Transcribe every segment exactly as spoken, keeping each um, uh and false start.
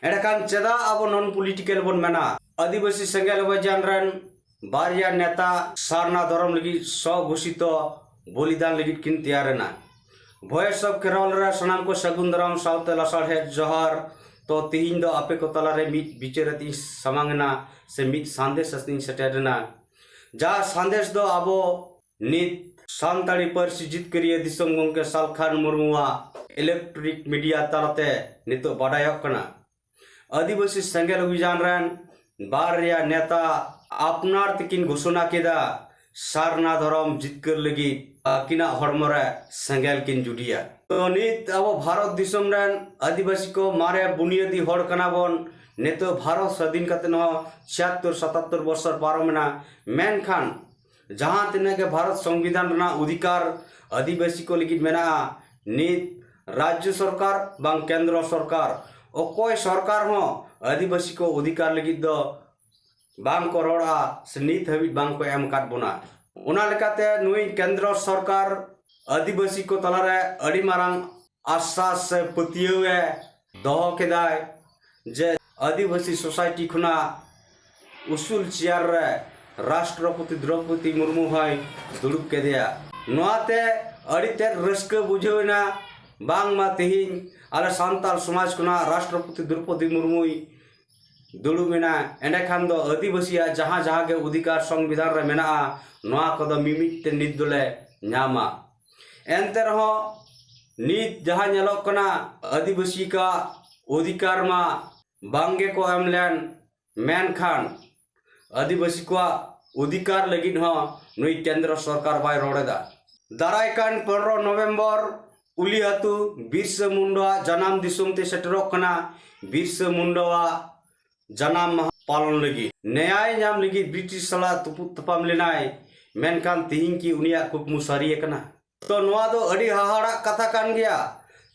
ᱮᱸᱰᱮᱠᱷᱟᱱ ᱪᱮᱫᱟᱜ ᱟᱵᱚ ᱱᱚᱱ ᱯᱚᱞᱤᱴᱤᱠᱮᱞ ᱵᱚᱱ ᱢᱮᱱᱟ? ᱟᱹᱫᱤᱵᱟᱹᱥᱤ ᱥᱮᱸᱜᱮᱞ ᱚᱵᱷᱤᱡᱟᱱ ᱨᱮᱱ ᱵᱟᱨᱭᱟ ᱱᱮᱛᱟ ᱥᱟᱨᱱᱟ ᱫᱷᱚᱨᱚᱢ ᱞᱟᱹᱜᱤᱫ ᱥᱚ ᱜᱷᱳᱥᱤᱛᱚ ᱵᱚᱞᱤᱫᱟᱱ ᱞᱟᱹᱜᱤᱫ ᱠᱤᱱ ᱛᱮᱭᱟᱨ ᱮᱱᱟ᱾ Voice of Kherol ᱨᱮ ᱥᱟᱱᱟᱢ ᱠᱚ ᱥᱟᱹᱜᱩᱱ ᱫᱟᱨᱟᱢ ᱥᱟᱶᱛᱮ ᱞᱟᱥᱟᱲᱦᱮᱫ ᱡᱚᱦᱟᱨ᱾ ᱛᱚ ᱛᱤᱦᱤᱧ ᱫᱚ ᱟᱯᱮ ᱠᱚ ᱛᱟᱞᱟᱨᱮ ᱢᱤᱫ ᱵᱤᱪᱟᱹᱨ ᱟᱛᱮᱧ ᱥᱟᱢᱟᱝ ᱮᱱᱟ, ᱥᱮ ᱢᱤᱫ ᱥᱟᱸᱫᱮᱥ ᱟᱛᱮᱧ ᱥᱮᱴᱮᱨ ᱮᱱᱟ᱾ ᱡᱟᱦᱟᱸ ᱥᱟᱸᱫᱮᱥ ᱫᱚ ᱟᱵᱚ ᱱᱤᱛ ᱥᱟᱱᱛᱟᱲᱤ ᱯᱟᱹᱨᱥᱤ ᱡᱤᱛᱠᱟᱹᱨᱤᱭᱟᱹ ᱫᱤᱥᱚᱢ ᱜᱚᱢᱠᱮ ᱥᱟᱞᱠᱷᱟᱱ ᱢᱩᱨᱢᱩᱣᱟᱜ ᱤᱞᱮᱠᱴᱨᱚᱱᱤᱠ ᱢᱤᱰᱤᱭᱟ ᱛᱟᱞᱟᱛᱮ ᱱᱤᱛᱚᱜ ᱵᱟᱰᱟᱭᱚᱜ ᱠᱟᱱᱟ᱾ ᱟᱹᱫᱤᱵᱟᱹᱥᱤ ᱥᱮᱸᱜᱮᱞ ᱚᱵᱷᱤᱡᱟᱱ ᱨᱮᱱ ᱵᱟᱨᱭᱟ ᱱᱮᱛᱟ ᱟᱯᱱᱟᱨ ᱛᱮᱠᱤᱱ ᱜᱷᱳᱥᱚᱱᱟ ᱠᱮᱫᱟ ᱥᱟᱨᱱᱟ ᱫᱷᱚᱨᱚᱢ ᱡᱤᱛᱠᱟᱹᱨ ᱞᱟᱹᱜᱤᱫ ᱟᱹᱠᱤᱱᱟᱜ ᱦᱚᱲᱢᱚ ᱨᱮ ᱥᱮᱸᱜᱮᱞ ᱠᱤᱱ ᱡᱩᱰᱤᱭᱟ᱾ ᱛᱚ ᱱᱤᱛ ᱟᱵᱚ ᱵᱷᱟᱨᱚᱛ ᱫᱤᱥᱚᱢ ᱨᱮᱱ ᱟᱹᱫᱤᱵᱟᱹᱥᱤ ᱠᱚ ᱢᱟᱨᱮ ᱵᱩᱱᱤᱭᱟᱹᱫᱤ ᱦᱚᱲ ᱠᱟᱱᱟ ᱵᱚᱱ᱾ ᱱᱤᱛᱚᱜ ᱵᱷᱟᱨᱚᱛ ᱥᱟᱹᱫᱷᱤᱱ ᱠᱟᱛᱮ ᱦᱚᱸ ᱪᱷᱤᱭᱟᱛᱛᱳᱨ ᱥᱟᱛᱟᱛᱛᱳᱨ ᱵᱚᱪᱷᱚᱨ ᱯᱟᱨᱚᱢ ᱮᱱᱟ, ᱢᱮᱱᱠᱷᱟᱱ ᱡᱟᱦᱟᱸ ᱛᱤᱱᱟᱹᱜ ᱜᱮ ᱵᱷᱟᱨᱚᱛ ᱥᱚᱝᱵᱤᱫᱷᱟᱱ ᱨᱮᱱᱟᱜ ᱚᱫᱷᱤᱠᱟᱨ ᱟᱹᱫᱤᱵᱟᱹᱥᱤ ᱠᱚ ᱞᱟᱹᱜᱤᱫ ᱢᱮᱱᱟᱜᱼᱟ, ᱱᱤᱛ ᱨᱟᱡᱽᱡᱚ ᱥᱚᱨᱠᱟᱨ ᱵᱟᱝ ᱠᱮᱱᱫᱨᱚ ᱥᱚᱨᱠᱟᱨ ᱚᱠᱚᱭ ᱥᱚᱨᱠᱟᱨ ᱦᱚᱸ ᱟᱹᱫᱤᱵᱟᱹᱥᱤ ᱠᱚ ᱚᱫᱷᱤᱠᱟᱨ ᱞᱟᱹᱜᱤᱫ ᱫᱚ ᱵᱟᱝ ᱠᱚ ᱨᱚᱲᱟ ᱥᱮ ᱱᱤᱛ ᱦᱟᱹᱵᱤᱡ ᱵᱟᱝ ᱠᱚ ᱮᱢ ᱟᱠᱟᱫ ᱵᱚᱱᱟ᱾ ᱚᱱᱟ ᱞᱮᱠᱟᱛᱮ ᱱᱩᱭ ᱠᱮᱱᱫᱨᱚ ᱥᱚᱨᱠᱟᱨ ᱟᱹᱫᱤᱵᱟᱹᱥᱤ ᱠᱚ ᱛᱟᱞᱟᱨᱮ ᱟᱹᱰᱤ ᱢᱟᱨᱟᱝ ᱟᱥᱟ ᱥᱮ ᱯᱟᱹᱛᱭᱟᱹᱣ ᱮ ᱫᱚᱦᱚ ᱠᱮᱫᱟᱭ ᱡᱮ ᱟᱹᱫᱤᱵᱟᱹᱥᱤ ᱥᱳᱥᱟᱭᱴᱤ ᱠᱷᱚᱱᱟᱜ ᱩᱥᱩᱞ ᱪᱮᱭᱟᱨ ᱨᱮ ᱨᱟᱥᱴᱨᱚᱯᱚᱛᱤ ᱫᱨᱚᱣᱯᱚᱫᱤ ᱢᱩᱨᱢᱩ ᱦᱚᱸᱭ ᱫᱩᱲᱩᱵ ᱠᱮᱫᱮᱭᱟ᱾ ᱱᱚᱣᱟᱛᱮ ᱟᱹᱰᱤ ᱛᱮᱫ ᱨᱟᱹᱥᱠᱟᱹ ᱵᱩᱡᱷᱟᱹᱣ ᱮᱱᱟ, ᱵᱟᱝᱢᱟ ᱛᱮᱦᱮᱧ ᱟᱞᱮ ᱥᱟᱱᱛᱟᱲ ᱥᱚᱢᱟᱡᱽ ᱠᱷᱚᱱᱟᱜ ᱨᱟᱥᱴᱨᱚᱯᱚᱛᱤ ᱫᱨᱚᱣᱯᱚᱫᱤ ᱢᱩᱨᱢᱩᱭ ᱫᱩᱲᱩᱵ ᱮᱱᱟ᱾ ᱮᱸᱰᱮᱠᱷᱟᱱ ᱫᱚ ᱟᱹᱫᱤᱵᱟᱹᱥᱤᱭᱟᱜ ᱡᱟᱦᱟᱸ ᱡᱟᱦᱟᱸ ᱜᱮ ᱚᱫᱷᱤᱠᱟᱨ ᱥᱚᱝᱵᱤᱫᱷᱟᱱ ᱨᱮ ᱢᱮᱱᱟᱜᱼᱟ, ᱱᱚᱣᱟ ᱠᱚᱫᱚ ᱢᱤᱢᱤᱫ ᱛᱮ ᱱᱤᱛ ᱫᱚᱞᱮ ᱧᱟᱢᱟ᱾ ᱮᱱᱛᱮ ᱨᱮᱦᱚᱸ ᱱᱤᱛ ᱡᱟᱦᱟᱸ ᱧᱮᱞᱚᱜ ᱠᱟᱱᱟ, ᱟᱹᱫᱤᱵᱟᱹᱥᱤ ᱠᱚᱣᱟᱜ ᱚᱫᱷᱤᱠᱟᱨ ᱢᱟ ᱵᱟᱝ ᱜᱮᱠᱚ ᱮᱢ ᱞᱮᱱ, ᱢᱮᱱᱠᱷᱟᱱ ᱟᱹᱫᱤᱵᱟᱹᱥᱤ ᱠᱚᱣᱟᱜ ᱚᱫᱷᱤᱠᱟᱨ ᱞᱟᱹᱜᱤᱫ ᱦᱚᱸ ᱱᱩᱭ ᱠᱮᱱᱫᱨᱚ ᱥᱚᱨᱠᱟᱨ ᱵᱟᱭ ᱨᱚᱲ ᱮᱫᱟ᱾ ᱫᱟᱨᱟᱭ ᱠᱟᱱ ᱯᱚᱱᱨᱚ ᱱᱚᱵᱷᱮᱢᱵᱚᱨ ᱩᱞᱤ ᱟᱹᱛᱩ ᱵᱤᱨᱥᱟᱹ ᱢᱩᱱᱰᱟᱣᱟᱜ ᱡᱟᱱᱟᱢ ᱫᱤᱥᱚᱢ ᱛᱮ ᱥᱮᱴᱮᱨᱚᱜ ᱠᱟᱱᱟ᱾ ᱵᱤᱨᱥᱟᱹ ᱢᱩᱱᱰᱟᱣᱟᱜ ᱡᱟᱱᱟᱢ ᱢᱟᱦᱟ ᱯᱟᱞᱚᱱ ᱞᱟᱹᱜᱤᱫ ᱱᱮᱭᱟᱭ ᱧᱟᱢ ᱞᱟᱹᱜᱤᱫ ᱵᱨᱤᱴᱤᱥ ᱥᱟᱞᱟᱜ ᱛᱩᱯᱩᱫ ᱛᱟᱯᱟᱢ ᱞᱮᱱᱟᱭ, ᱢᱮᱱᱠᱷᱟᱱ ᱛᱤᱦᱤᱧ ᱠᱤ ᱩᱱᱤᱭᱟᱜ ᱠᱩᱠᱢᱩ ᱥᱟᱹᱨᱤ ᱟᱠᱟᱱᱟ? ᱛᱚ ᱱᱚᱣᱟ ᱫᱚ ᱟᱹᱰᱤ ᱦᱟᱦᱟᱲᱟᱜ ᱠᱟᱛᱷᱟ ᱠᱟᱱ ᱜᱮᱭᱟ᱾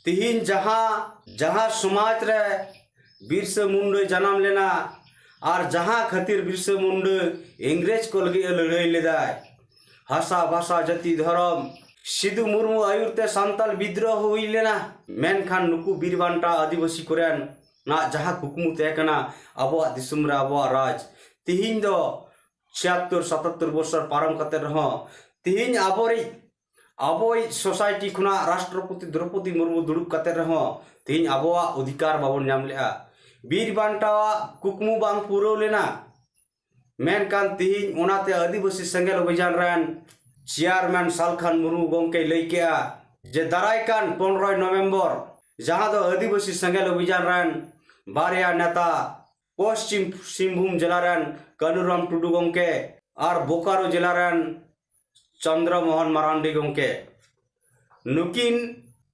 ᱛᱤᱦᱤᱧ ᱡᱟᱦᱟᱸ ᱡᱟᱦᱟᱸ ᱥᱚᱢᱟᱡᱽ ᱨᱮ ᱵᱤᱨᱥᱟᱹ ᱢᱩᱱᱰᱟᱹᱭ ᱡᱟᱱᱟᱢ ᱞᱮᱱᱟ ᱟᱨ ᱡᱟᱦᱟᱸ ᱠᱷᱟᱹᱛᱤᱨ ᱵᱤᱨᱥᱟᱹ ᱢᱩᱱᱰᱟᱹ ᱤᱝᱨᱮᱡᱽ ᱠᱚ ᱞᱟᱹᱜᱤᱫ ᱮ ᱞᱟᱹᱲᱦᱟᱹᱭ ᱞᱮᱫᱟᱭ, ᱦᱟᱥᱟ ᱵᱷᱟᱥᱟ ᱡᱟᱹᱛᱤ ᱫᱷᱚᱨᱚᱢ, ᱥᱤᱫᱩ ᱢᱩᱨᱢᱩ ᱟᱹᱭᱩᱨ ᱛᱮ ᱥᱟᱱᱛᱟᱞ ᱵᱤᱫᱽᱨᱳᱦᱚ ᱦᱩᱭ ᱞᱮᱱᱟ, ᱢᱮᱱᱠᱷᱟᱱ ᱱᱩᱠᱩ ᱵᱤᱨ ᱵᱟᱱᱴᱟ ᱟᱹᱫᱤᱵᱟᱹᱥᱤ ᱠᱚᱨᱮᱱ ᱨᱮᱱᱟᱜ ᱡᱟᱦᱟᱸ ᱠᱩᱠᱢᱩ ᱛᱟᱦᱮᱸ ᱠᱟᱱᱟ ᱟᱵᱚᱣᱟᱜ ᱫᱤᱥᱚᱢ ᱨᱮ ᱟᱵᱚᱣᱟᱜ ᱨᱟᱡᱽ, ᱛᱤᱦᱤᱧ ᱫᱚ ᱪᱷᱤᱭᱟᱛᱛᱳᱨ ᱥᱟᱛᱟᱛᱛᱳᱨ ᱵᱚᱪᱷᱚᱨ ᱯᱟᱨᱚᱢ ᱠᱟᱛᱮ ᱨᱮᱦᱚᱸ ᱛᱤᱦᱤᱧ ᱟᱵᱚᱨᱤᱡ ᱟᱵᱚᱭᱤᱡ ᱥᱳᱥᱟᱭᱴᱤ ᱠᱷᱚᱱᱟᱜ ᱨᱟᱥᱴᱨᱚᱯᱚᱛᱤ ᱫᱨᱚᱯᱚᱫᱤ ᱢᱩᱨᱢᱩ ᱫᱩᱲᱩᱵ ᱠᱟᱛᱮ ᱨᱮᱦᱚᱸ ᱛᱤᱦᱤᱧ ᱟᱵᱚᱣᱟᱜ ᱚᱫᱷᱤᱠᱟᱨ ᱵᱟᱵᱚᱱ ᱧᱟᱢ ᱞᱮᱜᱼᱟ᱾ ᱵᱤᱨ ᱵᱟᱱᱴᱟᱣᱟᱜ ᱠᱩᱠᱢᱩ ᱵᱟᱝ ᱯᱩᱨᱟᱹᱣ ᱞᱮᱱᱟ᱾ ᱢᱮᱱᱠᱷᱟᱱ ᱛᱤᱦᱤᱧ ᱚᱱᱟᱛᱮ ᱟᱹᱫᱤᱵᱟᱹᱥᱤ ᱥᱮᱸᱜᱮᱞ ᱚᱵᱷᱤᱡᱟᱱ ᱨᱮᱱ ᱪᱮᱭᱟᱨᱢᱮᱱ ᱥᱟᱞᱠᱷᱟᱱ ᱢᱩᱨᱢᱩ ᱜᱚᱢᱠᱮᱭ ᱞᱟᱹᱭ ᱠᱮᱜᱼᱟ ᱡᱮ ᱫᱟᱨᱟᱭ ᱠᱟᱱ ᱯᱚᱱᱨᱚᱭ ᱱᱚᱵᱷᱮᱢᱵᱚᱨ, ᱡᱟᱦᱟᱸ ᱫᱚ ᱟᱹᱫᱤᱵᱟᱹᱥᱤ ᱥᱮᱸᱜᱮᱞ ᱚᱵᱷᱤᱡᱟᱱ ᱨᱮᱱ ᱵᱟᱨᱭᱟ ᱱᱮᱛᱟ, ᱯᱚᱥᱪᱤᱢ ᱥᱤᱝᱵᱷᱩᱢ ᱡᱮᱞᱟ ᱨᱮᱱ ᱠᱟᱹᱱᱩᱨᱟᱢ ᱴᱩᱰᱩ ᱜᱚᱢᱠᱮ ᱟᱨ ᱵᱳᱠᱟᱨᱳ ᱡᱮᱞᱟ ᱨᱮᱱ ᱪᱚᱱᱫᱨᱚ ᱢᱳᱦᱚᱱ ᱢᱟᱨᱟᱱᱰᱤ ᱜᱚᱢᱠᱮ, ᱱᱩᱠᱤᱱ,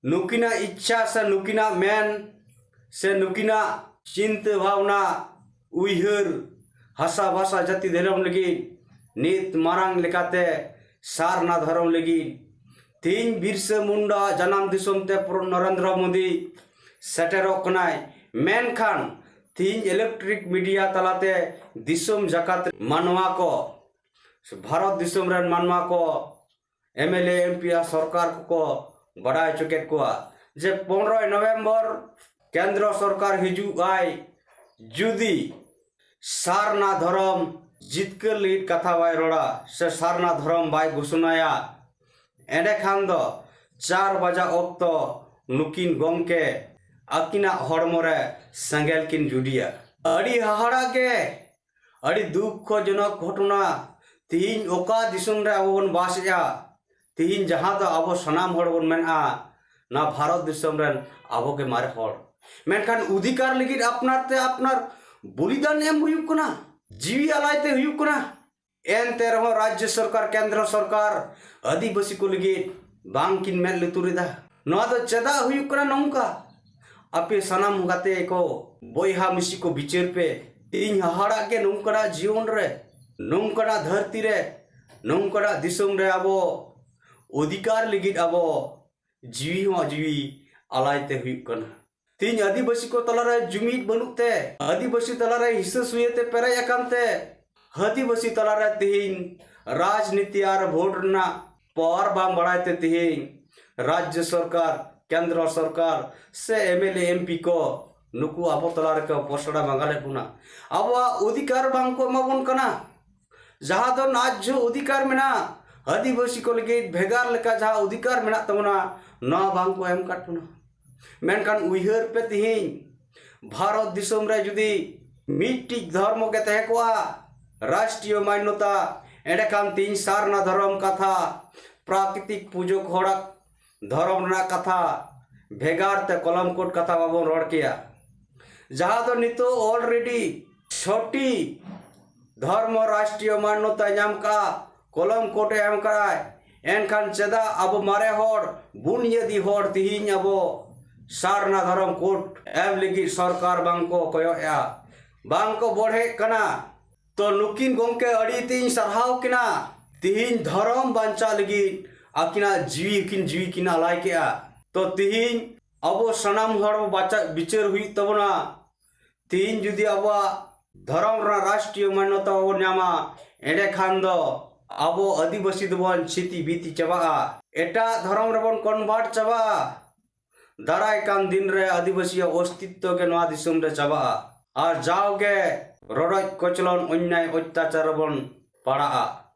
ᱱᱩᱠᱤᱱᱟᱜ ᱤᱪᱪᱷᱟ ᱥᱮ ᱱᱩᱠᱤᱱᱟᱜ ᱢᱮᱱ ᱥᱮ ᱱᱩᱠᱤᱱᱟᱜ ᱪᱤᱱᱛᱟᱹ ᱵᱷᱟᱵᱽᱱᱟ, ᱩᱭᱦᱟᱹᱨ, ᱦᱟᱥᱟ ᱵᱷᱟᱥᱟ ᱡᱟᱹᱛᱤ ᱫᱷᱚᱨᱚᱢ ᱞᱟᱹᱜᱤᱫ, ᱱᱤᱛ ᱢᱟᱨᱟᱝ ᱞᱮᱠᱟᱛᱮ ᱥᱟᱨᱱᱟ ᱫᱷᱚᱨᱚᱢ ᱞᱟᱹᱜᱤᱫ, ᱛᱤᱦᱤᱧ ᱵᱤᱨᱥᱟᱹ ᱢᱩᱱᱰᱟ ᱡᱟᱱᱟᱢ ᱫᱤᱥᱚᱢ ᱛᱮ ᱯᱨᱚ-, ᱱᱚᱨᱮᱱᱫᱨᱚ ᱢᱳᱫᱤ ᱥᱮᱴᱮᱨᱚᱜ ᱠᱟᱱᱟᱭ᱾ ᱢᱮᱱᱠᱷᱟᱱ ᱛᱤᱦᱤᱧ ᱤᱞᱮᱠᱴᱨᱤᱠ ᱢᱤᱰᱤᱭᱟ ᱛᱟᱞᱟᱛᱮ ᱫᱤᱥᱚᱢ ᱡᱟᱠᱟᱛ ᱨᱮ ᱢᱟᱱᱣᱟ ᱠᱚ, ᱵᱷᱟᱨᱚᱛ ᱫᱤᱥᱚᱢ ᱨᱮᱱ ᱢᱟᱱᱣᱟ ᱠᱚ, M L A, M P R ᱥᱚᱨᱠᱟᱨ ᱠᱚᱠᱚ ᱵᱟᱰᱟᱭ ᱦᱚᱪᱚ ᱠᱮᱫ ᱠᱚᱣᱟ ᱡᱮ ᱯᱚᱱᱨᱚᱭ ᱱᱚᱵᱷᱮᱢᱵᱚᱨ ᱠᱮᱱᱫᱨᱚ ᱥᱚᱨᱠᱟᱨ ᱦᱤᱡᱩᱜ ᱟᱭ, ᱡᱩᱫᱤ ᱥᱟᱨᱱᱟ ᱫᱷᱚᱨᱚᱢ ᱡᱤᱛᱠᱟᱹᱨ ᱞᱟᱹᱜᱤᱫ ᱠᱟᱛᱷᱟ ᱵᱟᱭ ᱨᱚᱲᱟ ᱥᱮ ᱥᱟᱨᱱᱟ ᱫᱷᱚᱨᱚᱢ ᱵᱟᱭ ᱜᱷᱳᱥᱚᱱᱟᱭᱟ, ᱮᱸᱰᱮᱠᱷᱟᱱ ᱫᱚ ᱪᱟᱨ ᱵᱟᱡᱟ ᱚᱠᱛᱚ ᱱᱩᱠᱤᱱ ᱜᱚᱢᱠᱮ ᱟᱹᱠᱤᱱᱟᱜ ᱦᱚᱲᱢᱚ ᱨᱮ ᱥᱮᱸᱜᱮᱞ ᱠᱤᱱ ᱡᱩᱰᱤᱭᱟ᱾ ᱟᱹᱰᱤ ᱦᱟᱦᱟᱲᱟᱜ ᱜᱮ, ᱟᱹᱰᱤ ᱫᱩᱠᱠᱷᱚᱡᱚᱱᱚᱠ ᱜᱷᱚᱴᱚᱱᱟ᱾ ᱛᱤᱦᱤᱧ ᱚᱠᱟ ᱫᱤᱥᱚᱢ ᱨᱮ ᱟᱵᱚ ᱵᱚᱱ ᱵᱟᱥ ᱮᱜᱼᱟ, ᱛᱤᱦᱤᱧ ᱡᱟᱦᱟᱸ ᱫᱚ ᱟᱵᱚ ᱥᱟᱱᱟᱢ ᱦᱚᱲ ᱵᱚᱱ ᱢᱮᱱᱟ, ᱱᱚᱣᱟ ᱵᱷᱟᱨᱚᱛ ᱫᱤᱥᱚᱢ ᱨᱮᱱ ᱟᱵᱚ ᱜᱮ ᱢᱟᱨᱮ ᱦᱚᱲ, ᱢᱮᱱᱠᱷᱟᱱ ᱚᱫᱷᱤᱠᱟᱨ ᱞᱟᱹᱜᱤᱫ ᱟᱯᱱᱟᱨ ᱛᱮ ᱟᱯᱱᱟᱨ ᱵᱚᱞᱤᱫᱟᱱ ᱮᱢ ᱦᱩᱭᱩᱜ ᱠᱟᱱᱟ, ᱡᱤᱣᱤ ᱟᱞᱟᱭ ᱛᱮ ᱦᱩᱭᱩᱜ ᱠᱟᱱᱟ᱾ ᱮᱱᱛᱮ ᱨᱮᱦᱚᱸ ᱨᱟᱡᱽᱡᱚ ᱥᱚᱨᱠᱟᱨ, ᱠᱮᱱᱫᱨᱚ ᱥᱚᱨᱠᱟᱨ ᱟᱹᱫᱤᱵᱟᱹᱥᱤ ᱠᱚ ᱞᱟᱹᱜᱤᱫ ᱵᱟᱝ ᱠᱤᱱ ᱢᱮᱫ ᱞᱩᱛᱩᱨ ᱮᱫᱟ᱾ ᱱᱚᱣᱟ ᱫᱚ ᱪᱮᱫᱟᱜ ᱦᱩᱭᱩᱜ ᱠᱟᱱᱟ ᱱᱚᱝᱠᱟ? ᱟᱯᱮ ᱥᱟᱱᱟᱢ ᱜᱟᱛᱮ ᱠᱚ, ᱵᱚᱭᱦᱟ ᱢᱤᱥᱤ ᱠᱚ, ᱵᱤᱪᱟᱹᱨ ᱯᱮ᱾ ᱤᱧ ᱦᱟᱦᱟᱲᱟᱜ ᱜᱮ, ᱱᱚᱝᱠᱟᱱᱟᱜ ᱡᱤᱭᱚᱱ ᱨᱮ, ᱱᱚᱝᱠᱟᱱᱟᱜ ᱫᱷᱟᱹᱨᱛᱤ ᱨᱮ, ᱱᱚᱝᱠᱟᱱᱟᱜ ᱫᱤᱥᱚᱢ ᱨᱮ ᱟᱵᱚ ᱚᱫᱷᱤᱠᱟᱨ ᱞᱟᱹᱜᱤᱫ ᱟᱵᱚ ᱡᱤᱣᱤ ᱦᱚᱸ ᱡᱤᱣᱤ ᱟᱞᱟᱭ ᱛᱮ ᱦᱩᱭᱩᱜ ᱠᱟᱱᱟ᱾ ᱛᱤᱦᱤᱧ ᱟᱹᱫᱤᱵᱟᱹᱥᱤ ᱠᱚ ᱛᱟᱞᱟᱨᱮ ᱡᱩᱢᱤᱫ ᱵᱟᱹᱱᱩᱜ ᱛᱮ, ᱟᱹᱫᱤᱵᱟᱹᱥᱤ ᱛᱟᱞᱟᱨᱮ ᱦᱤᱥᱟᱹ ᱥᱩᱭᱟᱹ ᱛᱮ ᱯᱮᱨᱮᱡ ᱟᱠᱟᱱ ᱛᱮ, ᱟᱹᱫᱤᱵᱟᱹᱥᱤ ᱛᱟᱞᱟᱨᱮ ᱛᱤᱦᱤᱧ ᱨᱟᱡᱽᱱᱤᱛᱤ ᱟᱨ ᱵᱷᱳᱴ ᱨᱮᱱᱟᱜ ᱯᱟᱣᱟᱨ ᱵᱟᱝ ᱵᱟᱲᱟᱭ ᱛᱮ ᱛᱤᱦᱤᱧ ᱨᱟᱡᱽᱡᱚ ᱥᱚᱨᱠᱟᱨ, ᱠᱮᱱᱫᱨᱚ ᱥᱚᱨᱠᱟᱨ ᱥᱮ M L A, M P ᱠᱚ ᱱᱩᱠᱩ ᱟᱵᱚ ᱛᱟᱞᱟ ᱨᱮᱠᱚ ᱯᱚᱥᱲᱟ ᱢᱟᱸᱜᱟᱞᱮᱫ ᱵᱚᱱᱟ᱾ ᱟᱵᱚᱣᱟᱜ ᱚᱫᱷᱤᱠᱟᱨ ᱵᱟᱝ ᱠᱚ ᱮᱢᱟ ᱵᱚᱱ ᱠᱟᱱᱟ᱾ ᱡᱟᱦᱟᱸ ᱫᱚ ᱱᱟᱡᱽᱡᱷᱚ ᱚᱫᱷᱤᱠᱟᱨ ᱢᱮᱱᱟᱜᱼᱟ, ᱟᱹᱫᱤᱵᱟᱹᱥᱤ ᱠᱚ ᱞᱟᱹᱜᱤᱫ ᱵᱷᱮᱜᱟᱨ ᱞᱮᱠᱟ ᱡᱟᱦᱟᱸ ᱚᱫᱷᱤᱠᱟᱨ ᱢᱮᱱᱟᱜ ᱛᱟᱵᱚᱱᱟ, ᱱᱚᱣᱟ ᱵᱟᱝ ᱠᱚ ᱮᱢ ᱠᱟᱫ ᱵᱚᱱᱟ᱾ ᱢᱮᱱᱠᱷᱟᱱ ᱩᱭᱦᱟᱹᱨ ᱯᱮ, ᱛᱤᱦᱤᱧ ᱵᱷᱟᱨᱚᱛ ᱫᱤᱥᱚᱢ ᱨᱮ ᱡᱩᱫᱤ ᱢᱤᱫᱴᱤᱡ ᱫᱷᱚᱨᱢᱚ ᱜᱮ ᱛᱟᱦᱮᱸ ᱠᱚᱜᱼᱟ, ᱨᱟᱥᱴᱨᱤᱭᱚ ᱢᱟᱱᱱᱚᱛᱟ, ᱮᱸᱰᱮᱠᱷᱟᱱ ᱛᱤᱦᱤᱧ ᱥᱟᱨᱱᱟ ᱫᱷᱚᱨᱚᱢ ᱠᱟᱛᱷᱟ, ᱯᱨᱟᱠᱨᱤᱛᱤᱠ ᱯᱩᱡᱟᱹ ᱦᱚᱲᱟᱜ ᱫᱷᱚᱨᱚᱢ ᱨᱮᱱᱟᱜ ᱠᱟᱛᱷᱟ, ᱵᱷᱮᱜᱟᱨ ᱛᱮ ᱠᱚᱞᱚᱢ ᱠᱳᱰ ᱠᱟᱛᱷᱟ ᱵᱟᱵᱚᱱ ᱨᱚᱲ ᱠᱮᱭᱟ᱾ ᱡᱟᱦᱟᱸ ᱫᱚ ᱱᱤᱛᱚᱜ already ᱪᱷᱚᱴᱤ ᱫᱷᱚᱨᱢᱚ ᱨᱟᱥᱴᱨᱤᱭᱚ ᱢᱟᱱᱱᱚᱛᱟᱭ ᱧᱟᱢ ᱠᱟᱜᱼᱟ, ᱠᱚᱞᱚᱢ ᱠᱳᱰ ᱮ ᱮᱢ ᱠᱟᱜᱼᱟᱭ᱾ ᱮᱱᱠᱷᱟᱱ ᱪᱮᱫᱟᱜ ᱟᱵᱚ ᱢᱟᱨᱮ ᱦᱚᱲ, ᱵᱩᱱᱤᱭᱟᱹᱫᱤ ᱦᱚᱲ ᱛᱤᱦᱤᱧ ᱟᱵᱚ ᱥᱟᱨᱱᱟ ᱫᱷᱚᱨᱚᱢ ᱠᱳᱰ ᱮᱢ ᱞᱟᱹᱜᱤᱫ ᱥᱚᱨᱠᱟᱨ ᱵᱟᱝ ᱠᱚ ᱠᱚᱭᱚᱜ ᱮᱜᱼᱟ, ᱵᱟᱝ ᱠᱚ ᱵᱚᱲᱦᱮᱜ ᱠᱟᱱᱟ? ᱛᱚ ᱱᱩᱠᱤᱱ ᱜᱚᱢᱠᱮ ᱟᱹᱰᱤ ᱛᱤᱧ ᱥᱟᱨᱦᱟᱣ ᱠᱤᱱᱟ, ᱛᱤᱦᱤᱧ ᱫᱷᱚᱨᱚᱢ ᱵᱟᱧᱪᱟᱣ ᱞᱟᱹᱜᱤᱫ ᱟᱹᱠᱤᱱᱟᱜ ᱡᱤᱣᱤ ᱠᱤᱱ, ᱡᱤᱣᱤ ᱠᱤᱱ ᱟᱞᱟᱭ ᱠᱮᱜᱼᱟ᱾ ᱛᱚ ᱛᱤᱦᱤᱧ ᱟᱵᱚ ᱥᱟᱱᱟᱢ ᱦᱚᱲ ᱵᱟᱪᱟ-, ᱵᱤᱪᱟᱹᱨ ᱦᱩᱭᱩᱜ ᱛᱟᱵᱚᱱᱟ᱾ ᱛᱤᱦᱤᱧ ᱡᱩᱫᱤ ᱟᱵᱚᱣᱟᱜ ᱫᱷᱚᱨᱚᱢ ᱨᱮᱱᱟᱜ ᱨᱟᱥᱴᱨᱤᱭᱚ ᱢᱟᱱᱱᱚᱛᱟ ᱵᱟᱵᱚᱱ ᱧᱟᱢᱟ, ᱮᱸᱰᱮᱠᱷᱟᱱ ᱫᱚ ᱟᱵᱚ ᱟᱹᱫᱤᱵᱟᱹᱥᱤ ᱫᱚᱵᱚᱱ ᱪᱷᱤᱛᱤ ᱵᱤᱛᱤ ᱪᱟᱵᱟᱜᱼᱟ᱾ ᱮᱴᱟᱜ ᱫᱷᱚᱨᱚᱢ ᱨᱮᱵᱚᱱ convert ᱪᱟᱵᱟᱜᱼᱟ᱾ ᱫᱟᱨᱟᱭ ᱠᱟᱱ ᱫᱤᱱ ᱨᱮ ᱟᱹᱫᱤᱵᱟᱹᱥᱤᱭᱟᱜ ᱚᱥᱛᱤᱛᱛᱚ ᱜᱮ ᱱᱚᱣᱟ ᱫᱤᱥᱚᱢ ᱨᱮ ᱪᱟᱵᱟᱜᱼᱟ᱾ ᱟᱨ ᱡᱟᱣᱜᱮ ᱨᱚᱰᱚᱡ ᱠᱚᱪᱞᱚᱱ, ᱚᱱᱱᱭᱟᱭ ᱚᱛᱛᱟᱪᱟᱨ ᱨᱮᱵᱚᱱ ᱯᱟᱲᱟᱜᱼᱟ᱾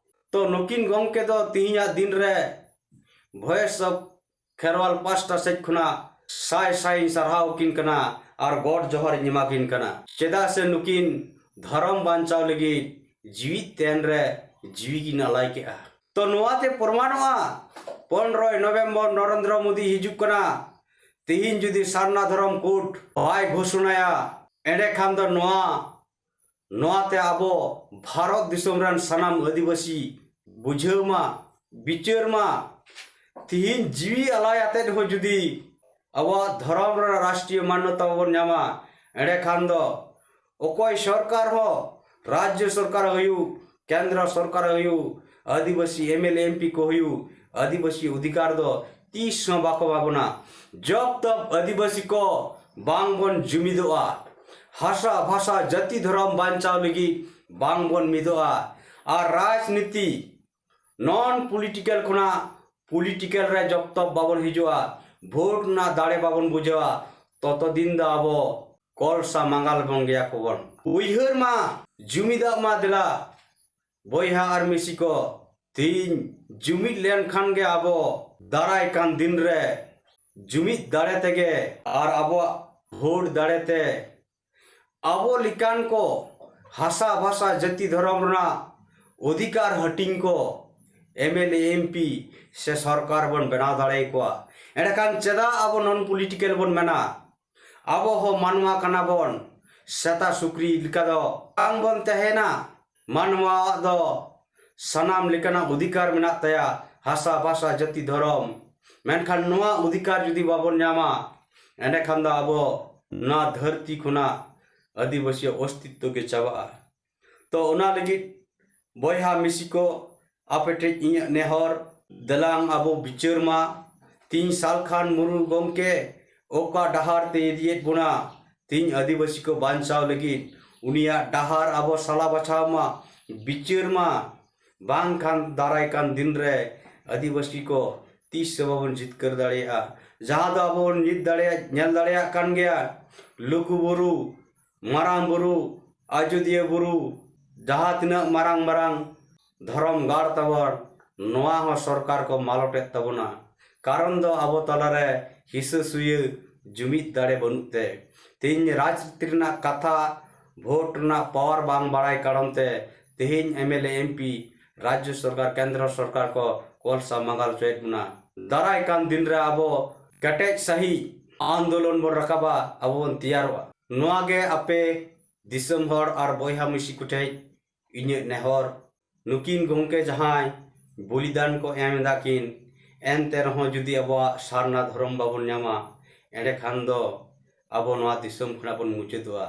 ᱛᱚ ᱱᱩᱠᱤᱱ ᱜᱚᱢᱠᱮ ᱫᱚ ᱛᱤᱦᱤᱧᱟᱜ ᱫᱤᱱ ᱨᱮ Voice of ᱠᱷᱮᱨᱣᱟᱞ ᱯᱟᱥᱴᱟ ᱥᱮᱫ ᱠᱷᱚᱱᱟᱜ ᱥᱟᱭ ᱥᱟᱭ ᱤᱧ ᱥᱟᱨᱦᱟᱣ ᱠᱤᱱ ᱠᱟᱱᱟ ᱟᱨ ᱜᱚᱰ ᱡᱚᱦᱟᱨ ᱤᱧ ᱮᱢᱟ ᱠᱤᱱ ᱠᱟᱱᱟ᱾ ᱪᱮᱫᱟᱜ ᱥᱮ ᱱᱩᱠᱤᱱ ᱫᱷᱚᱨᱚᱢ ᱵᱟᱧᱪᱟᱣ ᱞᱟᱹᱜᱤᱫ ᱡᱤᱣᱤᱫ ᱛᱟᱦᱮᱱ ᱨᱮ ᱡᱤᱣᱤ ᱠᱤᱱ ᱟᱞᱟᱭ ᱠᱮᱜᱼᱟ᱾ ᱛᱚ ᱱᱚᱣᱟᱛᱮ ᱯᱨᱚᱢᱟᱱᱚᱜᱼᱟ, ᱯᱚᱱᱨᱚᱭ ᱱᱚᱵᱷᱮᱢᱵᱚᱨ ᱱᱚᱨᱮᱱᱫᱨᱚ ᱢᱳᱫᱤ ᱦᱤᱡᱩᱜ ᱠᱟᱱᱟ᱾ ᱛᱤᱦᱤᱧ ᱡᱩᱫᱤ ᱥᱟᱨᱱᱟ ᱫᱷᱚᱨᱚᱢ ᱠᱳᱰ ᱵᱟᱭ ᱜᱷᱳᱥᱚᱱᱟᱭᱟ, ᱮᱸᱰᱮᱠᱷᱟᱱ ᱫᱚ ᱱᱚᱣᱟ, ᱱᱚᱣᱟᱛᱮ ᱟᱵᱚ ᱵᱷᱟᱨᱚᱛ ᱫᱤᱥᱚᱢ ᱨᱮᱱ ᱥᱟᱱᱟᱢ ᱟᱹᱫᱤᱵᱟᱹᱥᱤ ᱵᱩᱡᱷᱟᱹᱣ ᱢᱟ, ᱵᱤᱪᱟᱹᱨ ᱢᱟ᱾ ᱛᱤᱦᱤᱧ ᱡᱤᱣᱤ ᱟᱞᱟᱭ ᱟᱛᱮᱫ ᱦᱚᱸ ᱡᱩᱫᱤ ᱟᱵᱚᱣᱟᱜ ᱫᱷᱚᱨᱚᱢ ᱨᱮᱱᱟᱜ ᱨᱟᱥᱴᱨᱤᱭᱚ ᱢᱟᱱᱱᱚᱛᱟ ᱵᱟᱵᱚᱱ ᱧᱟᱢᱟ, ᱮᱸᱰᱮᱠᱷᱟᱱ ᱫᱚ ᱚᱠᱚᱭ ᱥᱚᱨᱠᱟᱨ ᱦᱚᱸ, ᱨᱟᱡᱽᱡᱚ ᱥᱚᱨᱠᱟᱨ ᱦᱩᱭᱩᱜ, ᱠᱮᱱᱫᱨᱚ ᱥᱚᱨᱠᱟᱨ ᱦᱩᱭᱩᱜ, ᱟᱹᱫᱤᱵᱟᱹᱥᱤ MLA MP ᱠᱚ ᱦᱩᱭᱩᱜ, ᱟᱹᱫᱤᱵᱟᱹᱥᱤ ᱚᱫᱷᱤᱠᱟᱨ ᱫᱚ ᱛᱤᱥ ᱦᱚᱸ ᱵᱟᱠᱚ ᱮᱢᱟ ᱵᱚᱱᱟ᱾ ᱡᱚᱵ ᱛᱚᱵ ᱟᱹᱫᱤᱵᱟᱹᱥᱤ ᱠᱚ ᱵᱟᱝ ᱵᱚᱱ ᱡᱩᱢᱤᱫᱚᱜᱼᱟ, ᱦᱟᱥᱟ ᱵᱷᱟᱥᱟ ᱡᱟᱹᱛᱤ ᱫᱷᱚᱨᱚᱢ ᱵᱟᱧᱪᱟᱣ ᱞᱟᱹᱜᱤᱫ ᱵᱟᱝ ᱵᱚᱱ ᱢᱤᱫᱚᱜᱼᱟ, ᱟᱨ ᱨᱟᱡᱽᱱᱤᱛᱤ non political ᱠᱷᱚᱱᱟᱜ political ᱨᱮ ᱡᱚᱵ ᱛᱚᱵ ᱵᱟᱵᱚᱱ ᱦᱤᱡᱩᱜᱼᱟ, ᱵᱷᱳᱴ ᱨᱮᱱᱟᱜ ᱫᱟᱲᱮ ᱵᱟᱵᱚᱱ ᱵᱩᱡᱷᱟᱹᱣᱟ, ᱛᱚᱛᱚ ᱫᱤᱱ ᱫᱚ ᱟᱵᱚ ᱠᱚᱞᱥᱟ ᱢᱟᱸᱜᱟᱞ ᱵᱚᱱ ᱜᱮᱭᱟ ᱠᱚᱵᱚᱱ᱾ ᱩᱭᱦᱟᱹᱨ ᱢᱟ, ᱡᱩᱢᱤᱫᱟᱜ ᱢᱟ ᱫᱮᱞᱟ, ᱵᱚᱭᱦᱟ ᱟᱨ ᱢᱤᱥᱤ ᱠᱚ, ᱛᱤᱦᱤᱧ ᱡᱩᱢᱤᱫ ᱞᱮᱱᱠᱷᱟᱱ ᱜᱮ ᱟᱵᱚ ᱫᱟᱨᱟᱭ ᱠᱟᱱ ᱫᱤᱱ ᱨᱮ ᱡᱩᱢᱤᱫ ᱫᱟᱲᱮ ᱛᱮᱜᱮ ᱟᱨ ᱟᱵᱚᱣᱟᱜ ᱵᱷᱳᱴ ᱫᱟᱲᱮ ᱛᱮ ᱟᱵᱚ ᱞᱮᱠᱟᱱ ᱠᱚ ᱦᱟᱥᱟ ᱵᱷᱟᱥᱟ ᱡᱟᱹᱛᱤ ᱫᱷᱚᱨᱚᱢ ᱨᱮᱱᱟᱜ ᱚᱫᱷᱤᱠᱟᱨ ᱦᱟᱹᱴᱤᱧ ᱠᱚ M L A, M P ᱥᱮ ᱥᱚᱨᱠᱟᱨ ᱵᱚᱱ ᱵᱮᱱᱟᱣ ᱫᱟᱲᱮᱭᱟᱠᱚᱣᱟ᱾ ᱮᱸᱰᱮᱠᱷᱟᱱ ᱪᱮᱫᱟᱜ ᱟᱵᱚ ᱱᱚᱱ ᱯᱚᱞᱤᱴᱤᱠᱮᱞ ᱵᱚᱱ ᱢᱮᱱᱟ? ᱟᱵᱚ ᱦᱚᱸ ᱢᱟᱱᱣᱟ ᱠᱟᱱᱟ ᱵᱚᱱ, ᱥᱮᱛᱟ ᱥᱩᱠᱨᱤ ᱞᱮᱠᱟ ᱫᱚ ᱵᱟᱝ ᱵᱚᱱ ᱛᱟᱦᱮᱱᱟ᱾ ᱢᱟᱱᱣᱟᱣᱟᱜ ᱫᱚ ᱥᱟᱱᱟᱢ ᱞᱮᱠᱟᱱᱟᱜ ᱚᱫᱷᱤᱠᱟᱨ ᱢᱮᱱᱟᱜ ᱛᱟᱭᱟ, ᱦᱟᱥᱟ ᱵᱷᱟᱥᱟ ᱡᱟᱹᱛᱤ ᱫᱷᱚᱨᱚᱢ᱾ ᱢᱮᱱᱠᱷᱟᱱ ᱱᱚᱣᱟ ᱚᱫᱷᱤᱠᱟᱨ ᱡᱩᱫᱤ ᱵᱟᱵᱚᱱ ᱧᱟᱢᱟ, ᱮᱸᱰᱮᱠᱷᱟᱱ ᱫᱚ ᱟᱵᱚ ᱱᱚᱣᱟ ᱫᱷᱟᱹᱨᱛᱤ ᱠᱷᱚᱱᱟᱜ ᱟᱹᱫᱤᱵᱟᱹᱥᱤᱭᱟᱜ ᱚᱥᱛᱤᱛᱛᱚ ᱜᱮ ᱪᱟᱵᱟᱜᱼᱟ᱾ ᱛᱚ ᱚᱱᱟ ᱞᱟᱹᱜᱤᱫ ᱵᱚᱭᱦᱟ ᱢᱤᱥᱤ ᱠᱚ, ᱟᱯᱮ ᱴᱷᱮᱡ ᱤᱧᱟᱹᱜ ᱱᱮᱦᱚᱨ, ᱫᱮᱞᱟᱝ ᱟᱵᱚ ᱵᱤᱪᱟᱹᱨ ᱢᱟ᱾ ᱛᱤᱦᱤᱧ ᱥᱟᱞᱠᱷᱟᱱ ᱢᱩᱨᱢᱩ ᱜᱚᱢᱠᱮ ᱚᱠᱟ ᱰᱟᱦᱟᱨ ᱛᱮ ᱤᱫᱤᱭᱮᱫ ᱵᱚᱱᱟ, ᱛᱤᱦᱤᱧ ᱟᱹᱫᱤᱵᱟᱹᱥᱤ ᱠᱚ ᱵᱟᱧᱪᱟᱣ ᱞᱟᱹᱜᱤᱫ ᱩᱱᱤᱭᱟᱜ ᱰᱟᱦᱟᱨ ᱟᱵᱚ ᱥᱟᱞᱟ ᱵᱟᱪᱷᱟᱣ ᱢᱟ, ᱵᱤᱪᱟᱹᱨ ᱢᱟ᱾ ᱵᱟᱝᱠᱷᱟᱱ ᱫᱟᱨᱟᱭ ᱠᱟᱱ ᱫᱤᱱ ᱨᱮ ᱟᱹᱫᱤᱵᱟᱹᱥᱤ ᱠᱚ ᱛᱤᱥ ᱦᱚᱸ ᱵᱟᱵᱚᱱ ᱡᱤᱛᱠᱟᱹᱨ ᱫᱟᱲᱮᱭᱟᱜᱼᱟ᱾ ᱡᱟᱦᱟᱸ ᱫᱚ ᱟᱵᱚ ᱵᱚᱱ ᱧᱮᱞ ᱫᱟᱲᱮᱭᱟᱜ, ᱧᱮᱞ ᱫᱟᱲᱮᱭᱟᱜ ᱠᱟᱱ ᱜᱮᱭᱟ, ᱞᱩᱜᱩ ᱵᱩᱨᱩ, ᱢᱟᱨᱟᱝ ᱵᱩᱨᱩ, ᱟᱡᱚᱫᱤᱭᱟᱹ ᱵᱩᱨᱩ, ᱡᱟᱦᱟᱸ ᱛᱤᱱᱟᱹᱜ ᱢᱟᱨᱟᱝ ᱢᱟᱨᱟᱝ ᱫᱷᱚᱨᱚᱢ ᱜᱟᱲ ᱛᱟᱵᱚᱱ, ᱱᱚᱣᱟ ᱦᱚᱸ ᱥᱚᱨᱠᱟᱨ ᱠᱚ ᱢᱟᱞᱚᱴᱮᱫ ᱛᱟᱵᱚᱱᱟ᱾ ᱠᱟᱨᱚᱱ ᱫᱚ ᱟᱵᱚ ᱛᱟᱞᱟᱨᱮ ᱦᱤᱥᱟᱹ ᱥᱩᱭᱟᱹ ᱡᱩᱢᱤᱫ ᱫᱟᱲᱮ ᱵᱟᱹᱱᱩᱜ ᱛᱮ᱾ ᱛᱮᱦᱮᱧ ᱨᱟᱡᱽᱱᱤᱛᱤ ᱨᱮᱱᱟᱜ ᱠᱟᱛᱷᱟ, ᱵᱷᱳᱴ ᱨᱮᱱᱟᱜ ᱯᱟᱣᱟᱨ ᱵᱟᱝ ᱵᱟᱲᱟᱭ ᱠᱟᱨᱚᱱ ᱛᱮ ᱛᱮᱦᱮᱧ M L A, M P, ᱨᱟᱡᱽᱡᱚ ᱥᱚᱨᱠᱟᱨ, ᱠᱮᱱᱫᱨᱚ ᱥᱚᱨᱠᱟᱨ ᱠᱚ ᱠᱚᱞᱥᱟ ᱢᱟᱸᱜᱟᱞ ᱦᱚᱪᱚᱭᱮᱫ ᱵᱚᱱᱟ᱾ ᱫᱟᱨᱟᱭ ᱠᱟᱱ ᱫᱤᱱ ᱨᱮ ᱟᱵᱚ ᱠᱮᱴᱮᱡ ᱥᱟᱹᱦᱤᱡ ᱟᱱᱫᱳᱞᱚᱱ ᱵᱚᱱ ᱨᱟᱠᱟᱵᱟ, ᱟᱵᱚ ᱵᱚᱱ ᱛᱮᱭᱟᱨᱚᱜᱼᱟ᱾ ᱱᱚᱣᱟ ᱜᱮ ᱟᱯᱮ ᱫᱤᱥᱚᱢ ᱦᱚᱲ ᱟᱨ ᱵᱚᱭᱦᱟ ᱢᱤᱥᱤ ᱠᱚᱴᱷᱮᱡ ᱤᱧᱟᱹᱜ ᱱᱮᱦᱚᱨ᱾ ᱱᱩᱠᱤᱱ ᱜᱚᱢᱠᱮ ᱡᱟᱦᱟᱸᱭ ᱵᱚᱞᱤᱫᱟᱱ ᱠᱚ ᱮᱢ ᱮᱫᱟ ᱠᱤᱱ, ᱮᱱᱛᱮ ᱨᱮᱦᱚᱸ ᱡᱩᱫᱤ ᱟᱵᱚᱣᱟᱜ ᱥᱟᱨᱱᱟ ᱫᱷᱚᱨᱚᱢ ᱵᱟᱵᱚᱱ ᱧᱟᱢᱟ, ᱮᱸᱰᱮᱠᱷᱟᱱ ᱫᱚ ᱟᱵᱚ ᱱᱚᱣᱟ ᱫᱤᱥᱚᱢ ᱠᱷᱚᱱᱟᱜ ᱵᱚᱱ ᱢᱩᱪᱟᱹᱫᱚᱜᱼᱟ᱾